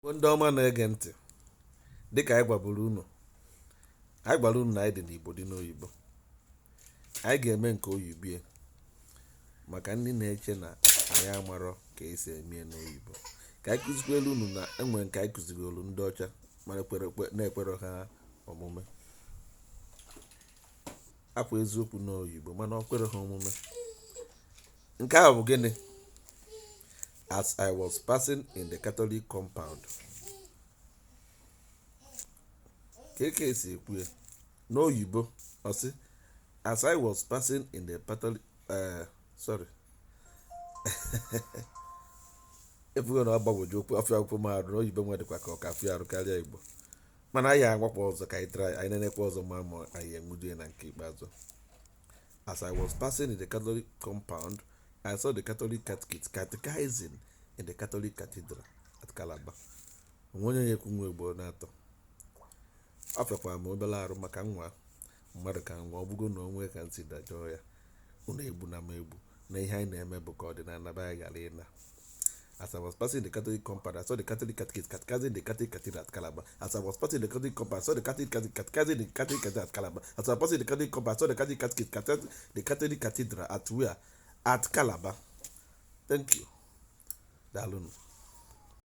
Igbo ndị ọma na-ege ntị, dịka anyị gwaburu unu, anyị gwara unu na anyị dị n'Igbo dị n'oyibo. Anyị ga-eme nke oyibie maka ndị na-eche na anyị amarọ ka esi eme ya n'oyibo, ka anyị kụzikwelu unu na enwe nke anyị kụzigolu ndị ọcha mana na-ekwero ha omume. Akwa eziokwu n'oyibo, mana ọ kwere ha omume. Nke a bụ gịnị? "As I was passing in the Catholic compound." Ka eke esi ekwu ya n'oyibo, ọ sị, "As I was passing in the Catholic," sorry, efugo na ọ gbagwoju okwu afọ akwụkwọ m arụ n'oyibo nwe dịkwa ka ọ ka afịa arụ karịa Igbo, mana anyị agwakwa ọzọ ka anyị try, anyị nenekwa ọzọ ma anyị enwudo ya na nke ikpeazụ. "As I was passing in the Catholic compound, I saw the Catholic catechist catechizing in the Catholic Cathedral at Calabar." Onwe onye ya ekwu nwa Igbo na-atọ ọ fịakwara m obere arụ maka nwa mmadụ ka nwa ọ bụgo na onwe ka nsi dajọọ ya. Unu egbu na m egbu na ihe anyị na-eme bụ ka ọdịnala be anyị ghara ịna. "As I was passing the Catholic compound, I saw the Catholic catechist catechizing the Catholic Cathedral at Calabar. As I was passing the Catholic compound, I saw the Catholic catechist catechizing the Catholic Cathedral at Calabar. As I was passing the Catholic compound, I saw the Catholic catechist catechizing the Catholic Cathedral at where? At Calabar." Thank you. Daalụnụ.